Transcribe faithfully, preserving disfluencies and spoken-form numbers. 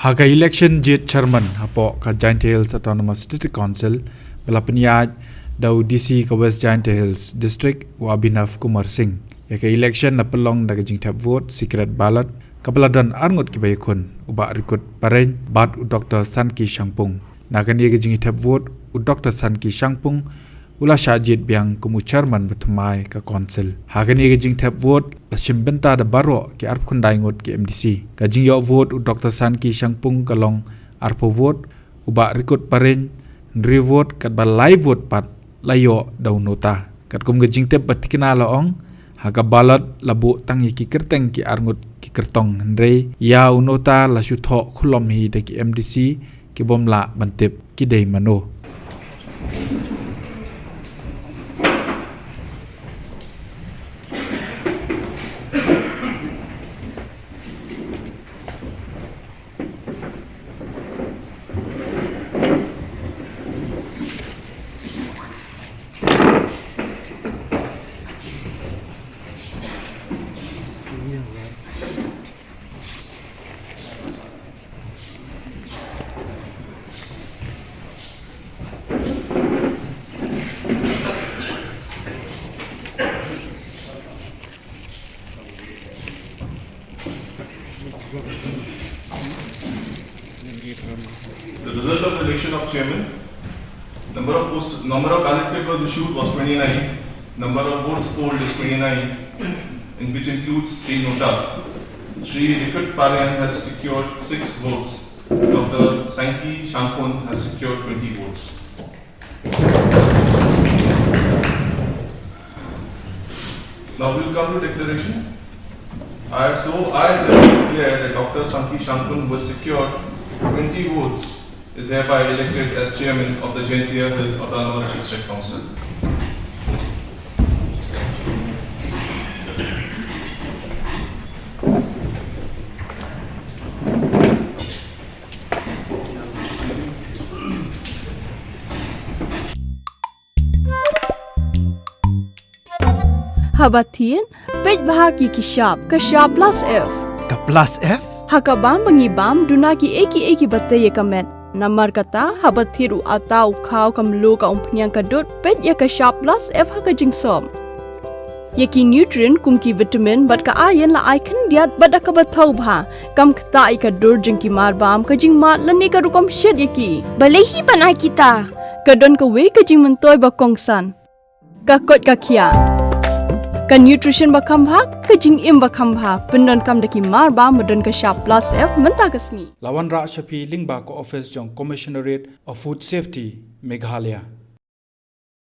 Ha ka election jied chairman hapoh ka Jaintia Hills Autonomous District Council ba la pynïaid da u D C ka West Jaintia Hills District, u Abhinav Kumar Singh, ïa ka election la pynlong da ka jingthep vote secret ballot, kaba la don arngut kiba ïakhun, u Bah Rikut Parein bad u Doctor Sanki Shangpung. Na kane ka jingthep vote, u Doctor Sanki Shangpung u la shah jied biang kum u chairman ba thymmai ka council. Ha kane ka jingthep vote la shim bynta da baroh ki arphew khyndai ngut ki M D C. Ka jingïoh vote u Doctor Sanki Shangpung ka long arphew vote, u Bah Rikut Parein hynriew vote, katba lai vote pat la ïoh da u NOTA. Katkum ka jingtip ba thikna la ong, ha ka ballot la buh tang ïa ki kyrteng ki arngut ki kyrtong, hynrei ïa u NOTA la shu thoh khulom hi da ki M D C ki bym lah ban tip ki dei mano. The result of the election of chairman: number of post, number of ballot papers issued was twenty-nine, number of votes polled is twenty-nine, in which includes three NOTA. Shri Rikut Parein has secured six votes. Doctor Sanki Shangpung has secured twenty votes. Now we'll come to declaration. I, so I therefore declare that Doctor Sanki Shangpung, who has secured twenty votes, is hereby elected as chairman of the Jaintia Hills Autonomous District Council. Haba thied, peit bha ki ki shap, ka shap plus F. Ka plus F? Ha ka bam ba ngi bam, duna ki ei ki ei kiba tei ïa ka met. Namar kata, haba thied u atta, u khaw, ka mluh, ka umphniang, ka dud, peit ïa ka shap plus F ha ka jingsop. Ïa ki nutrient kum ki vitamin bad ka iron la ai khyndiat bad da kaba thaw bha. Kam ktah ïa ka dur jong ki marbam, ka jingmad lane ka rukom shet ïa ki. Balei hi ban ai kita? Ka don kawei ka jingmyntoi ba kongsan. Ka koit ka khiah. Ka nutrition ba kham bha, ka jingim ba kham bha. Pyndonkam da ki marbam ba don ka shap plus F mynta ka sngi. La wanrah sha phi lyngba ka office jong Commissionerate of Food Safety, Meghalaya.